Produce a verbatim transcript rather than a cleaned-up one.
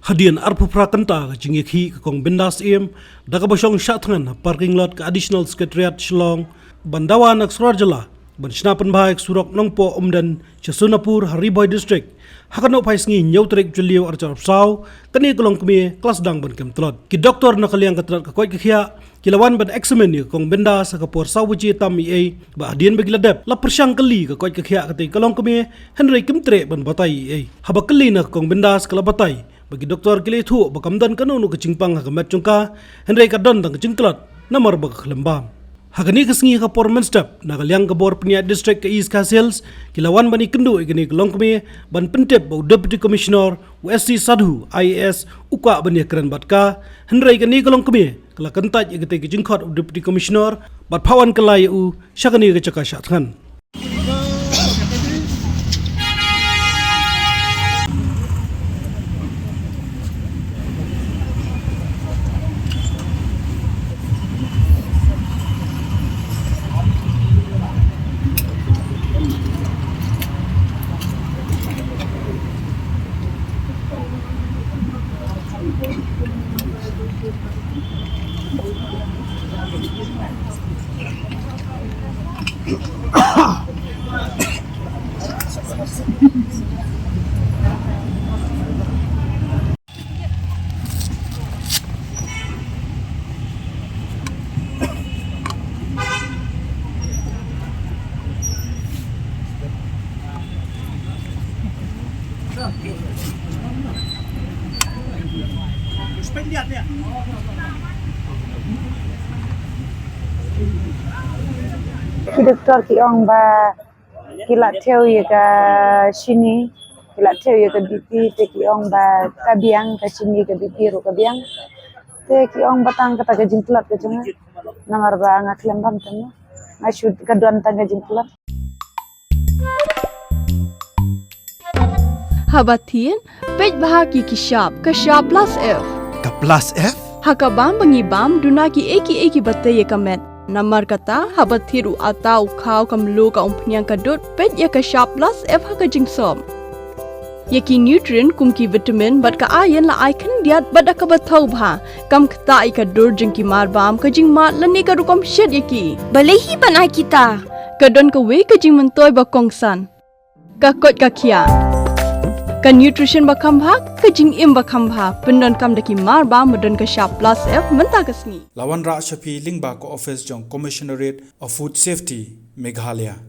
Hadien arphew phra kynta ka jingïakhih ka Kong Bindas Syiem da kaba shong shah thngan ha parking lot ka Additional Secretariat Shillong ban dawa na ka sorkar jylla ban shna pynbha ïa ka surok Nongpoh Umden sha Sonapur ha Ri Bhoi District ha ka nohphai sngi hynñiew tarik Jylliew arhajar arphew saw, kane ka longkmie ka la sdang ban kem tlot. Ki doktor na ka liang ka tnat ka koit ka khiah ki la wan ban examine ïa ka Kong Bindas ha ka por saw baje tam eiei, bad hadien ba ki la dep la pyrshang kylli ka koit ka khiah katei ka longkmie, hynrei kim treh ban batai eiei. Haba kylli na ka Kong Bindas ka la batai ba ki doktor ki la ïathuh ba kam don kano kano ka jingpang ha ka met jong ka, hynrei ka don tang ka jingtlot namar ba ka khlem bam. Ha kane ka sngi ha ka por mynstep, na ka liang ka bor pynïaid district ka East Khasi Hills ki la wan ban ïakynduh ïa kane ka longkmie ban pyntip ba u Deputy Commissioner, u S C Sadhu I A S, u kwah ban ïakren bad ka, hynrei kane ka longkmie ka la kyntait ïa katei ka jingkhot u Deputy Commissioner bad phah wan kylla ïa u sha kane ka jaka shah thngan. Ki doktor ki ong ba ki la thew ïa ka shini, ki la thew ïa ka B P, te ki ong ba ka biang, ka shini, ka B P ruh ka biang. Te ki ong ba tang kata ka jingtlot ka jong nga. Namar ba nga khlem bam tang, nga shu ka don tang ka jingtlot. Haba thied, peit bha ïa ki shap, ka shap plus F. Ka plus F? Ha ka bam ba ngi bam, duna kiei kiei kiba tei ïa ka met. Namar kata, haba thied u atta, u khaw, ka mluh, ka umphniang, ka dud, peit ïa ka shap plus F ha ka jingsop. Ïa ki nutrient kum ki vitamin bad ka iron la ai khyndiat bad da kaba thaw bha. Kam ktah ïa ka dur jong ki marbam, ka jingmad lane ka rukom shet ïa ki. Balei hi ban ai kita? Ka don kawei ka jingmyntoi ba kongsan. Ka koit ka khiah. Ka nutrition ba kham bha, ka jingim ba kham bha. Pyndonkam da ki marbam ba don ka shap plus F mynta ka sngi. La wanrah sha phi lyngba ka office jong Commissionerate of Food Safety, Meghalaya.